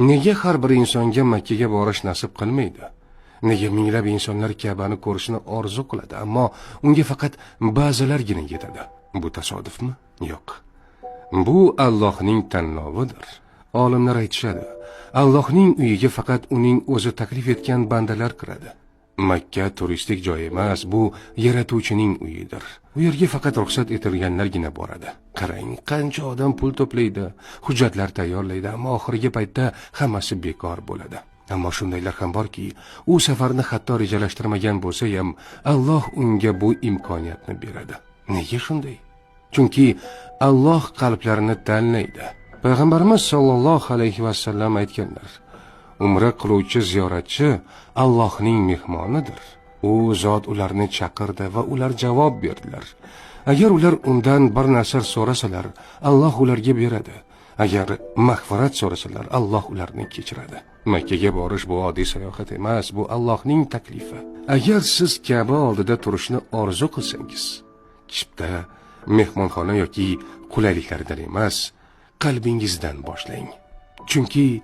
Nega har bir insonga Makkaga borish nasib qilmaydi? Nega minglab insonlar Ka'bani ko'rishni orzu qiladi, ammo unga faqat ba'zilargina yetadi? Bu tasodifmi? Yo'q. Bu Allohning tanlovidir. Olimlar aytishadi, Allohning uyiga faqat uning o'zi taklif etgan bandalar kiradi. Makka turistik joy emas, bu yaratuvchining uyidir. U yerga faqat ruxsat etilganlargina boradi. Qarang, qancha odam pul to'playdi, hujjatlar tayyorlaydi, ammo oxirgi paytda hammasi bekor bo'ladi. Ammo shundaylar ham borki, u safarni hatto rejalashtirmagan bo'lsa ham, Alloh unga bu imkoniyatni beradi. Nega shunday? Chunki Alloh qalblarni tanlaydi. Payg'ambarimiz sollallohu alayhi vasallam aytganlar: Umra qiluvchi ziyoratchi Allohning mehmonidir. U zot ularni chaqirdi va ular javob berdilar. Agar ular undan bir narsa so'rasalar, Alloh ularga beradi. Agar mag'firat so'rasalar, Alloh ularni kechiradi. Makkaga borish bu oddiy sayohat emas, bu Allohning taklifi. Agar siz Ka'ba oldida turishni orzu qilsangiz, chipta, mehmonxona yoki qulayliklardan emas, qalbingizdan boshlang. Chunki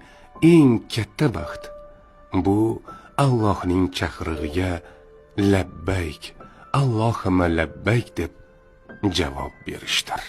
eng katta baxt bu Allohning chaqirig'iga labbayk, Allohimma labbayk deb javob berishdir.